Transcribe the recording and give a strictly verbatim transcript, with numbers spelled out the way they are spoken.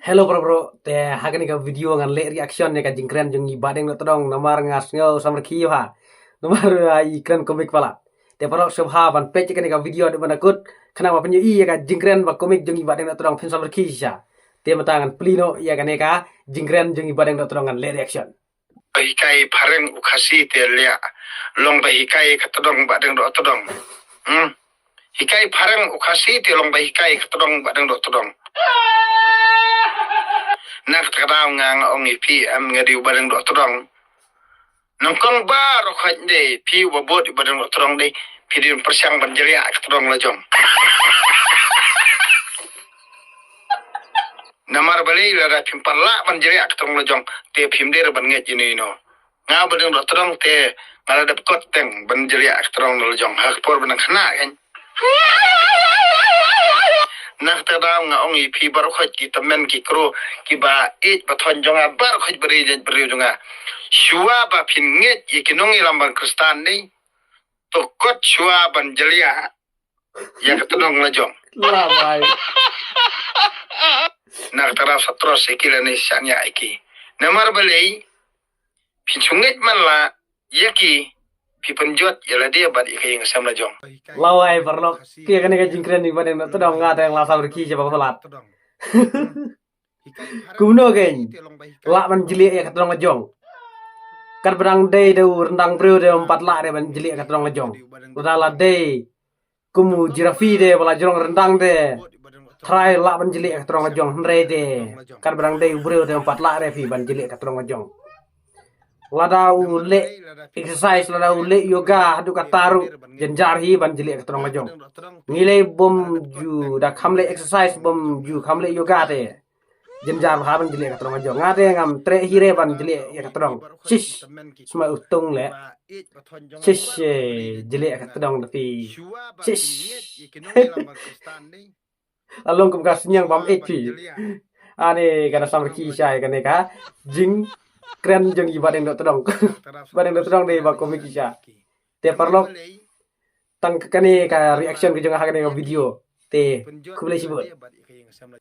Hello bro bro, te ha kane ka video ngan leh reaction ïa ka jingkren jong i Bahdeng Dohtdong, namar nga sngew samrkhie bha. Namar, ah, i kren komik palat. Te paralok sngewbha ban peit ïa kane ka video haduh ban da kut, khnang ba phin ïohi ïa ka jingkren ba komik jong i Bahdeng Dohtdong, phin samrkhie shisha. Te mynta ngan plie noh ïa kane ka jingkren jong i Bahdeng Dohtdong, ngan leh reaction. Ba hikai phareng u Khasi te liah long ba hikai ka tdong Bahdeng Dohtdong. Hmm. Hikai phareng u Khasi te long ba hikai ka tdong Bahdeng Dohtdong. Na kata ka daw nga nga ong ïa phi, em, nga dei u Bahdeng Dohtdong. Nyngkong baroh khoit de, phi uba bud i Bahdeng Dohtdong de, phi dei ban pyrshang ban jliah ka tdong la jong. Namar balei, lada phim pat lah ban jliah ka tdong la jong, te phim dei ruh ban ngeit ïa ino ino. Nga Bahdeng Dohtdong te nga la dep kot teng ban jliah ka tdong la jong ha ka por ba nang khynnah kan. Na kata ka daw nga ong ïa phi baroh khoit ki tymmen ki kro, kiba ïeit ba thoiñ jong nga, baroh khoit briew jait briew jong nga. Shuwa ba phin ngeit ïa ki nongïalam ba Khristan ne, to kot shuwa ban jliah ïa ka tdong la jong. Labai. Na kata ka daw sa tros ïa ki lane shaniah ïa ki. Namar balei, phin shu ngeit man la ïa ki, phi pynjot ïa lade bad ïa ka ïing ka sem la jong. Labai paralok, ki ïa kane ka jingkren i Bahdeng Dohtdong, nga te nga la samrkhie shisha ba palat. Kumno kein lah ban jliah ïa ka tdong la jong? Katba dang dei da u ryndang briew te ym pat lah re ban jliah ïa ka tdong la jong. Lada la dei kum u Jirafi te ba la jrong ryndang te, trai lah ban jliah ïa ka tdong la jong, hynrei te katba dang dei u briew te ym pat lah re phi ban jliah ïa ka tdong la jong. Lada u leh exercise, lada u leh yoga haduh katta ruh, jynjar hi ban jliah ïa ka tdong la jong. Ngi lei bym ju, da kham leh exercise bym ju, kham leh yoga te, jynjar bha ban jliah ïa ka tdong la jong. Nga te ngam treh hi re ban jliah ïa ka tdong. Shish. Sma u tung leh. Shish, eh, jliah ïa ka tdong da phi. Shish. La long kum ka sniang bam eit phi. Ani ka da samrkhie shisha ïa kane ka jingkren jong i Bahdeng Dohtdong. Bahdeng Dohtdong dei ba komik shisha. Te paralok, tang kane ka reaction ka jong nga ha kane ka video. Te khublei shibun.